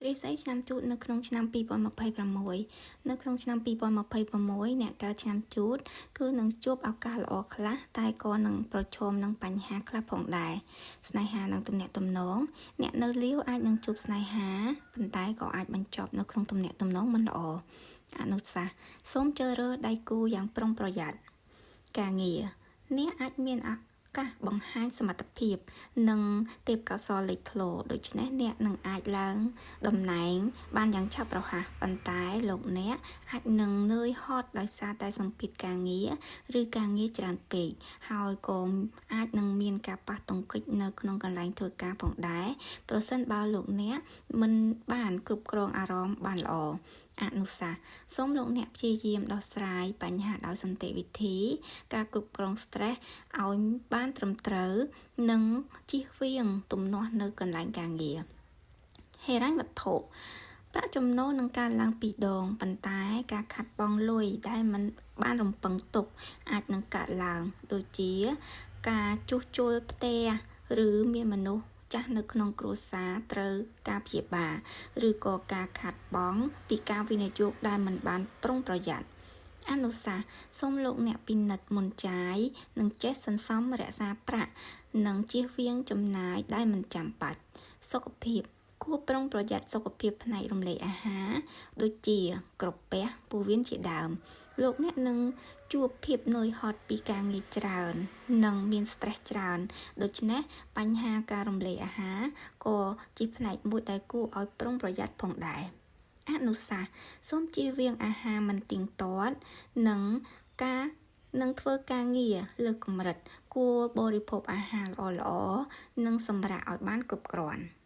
រាសីឆ្នាំជូតនៅក្នុងឆ្នាំ2026នៅក្នុងឆ្នាំ2026អ្នកកើតឆ្នាំជូតគឺនឹងជួបឱកាសល្អខ្លះតែក៏នឹងប្រឈមនឹងបញ្ហាខ្លះផងដែរស្នេហានិងទំនាក់ទំនងអ្នកនៅលីវអាចនឹងជួបស្នេហាប៉ុន្តែក៏អាចបញ្ចប់នៅក្នុងទំនាក់ទំនងមិនល្អអនុសាសន៍សូមជ្រើសរើសដៃគូយ៉ាងប្រុងប្រយ័ត្នការងារអ្នកអាចមានឱកាសបង្ហាញសមត្ថភាព និងទេពកោសល្យលេចធ្លោដូច្នេះអ្នកនឹងអាចឡើងតំណែងបានយ៉ាងឆាប់រហ័សប៉ុន្តែលោកអ្នកអាចនឹងនឿយហត់ដោយសារតែសម្ពាធការងារឬការងារច្រើនពេកហើយក៏អាចនឹងមានការប៉ះទង្គិចនៅក្នុងកន្លែងធ្វើការផងដែរប្រសិនបើលោកអ្នកមិនបានគ្រប់គ្រងអារម្មណ៍បានល្អអនុសាសន៍សូមលោកអ្នកព្យាយាមដោះស្រាយបញ្ហាដោយសន្តិវិធី ការគ្រប់គ្រង stress ឲ្យបានត្រឹមត្រូវនិងជៀសវាងទំនាស់នៅកន្លែងការងារហិរញ្ញវត្ថុប្រាក់ចំណូលនឹងកើនឡើងពីរដងប៉ុន្តែការខាតបង់លុយដែលមិនបានរំពឹងទុកអាចនឹងកើតឡើងដូចជាការជួសជុលផ្ទះឬមានមនុស្សចាស់នៅក្នុងគ្រួសារត្រូវការព្យាបាលឬក៏ការខាតបង់ពីការវិនិយោគដែលមិនបានប្រុងប្រយ័ត្នអនុសាសន៍សូមលោកអ្នកពិនិត្យមុនចាយនិងចេះសន្សំរក្សាប្រាក់និងជៀសវាងចំណាយដែលមិនចាំបាច់សុខភាពគួរប្រុងប្រយ័ត្នសុខភាពផ្នែករំលាយអាហារដូចជាក្រពះពោះវៀនជាដើមលោកអ្នកនឹងជួបភាពនឿយហត់ពីការងារច្រើន និងមាន stress ច្រើនដូច្នេះបញ្ហាការរំលាយអាហារក៏ជាផ្នែកមួយដែលគួរឲ្យប្រុងប្រយ័ត្នផងដែរអនុសាសន៍សូមជៀសវាងអាហារមិនទៀងទាត់និងការនឹងធ្វើការងារលើសកម្រិតគួរបរិភោគអាហារល្អៗនិងសម្រាកឲ្យបានគ្រប់គ្រាន់។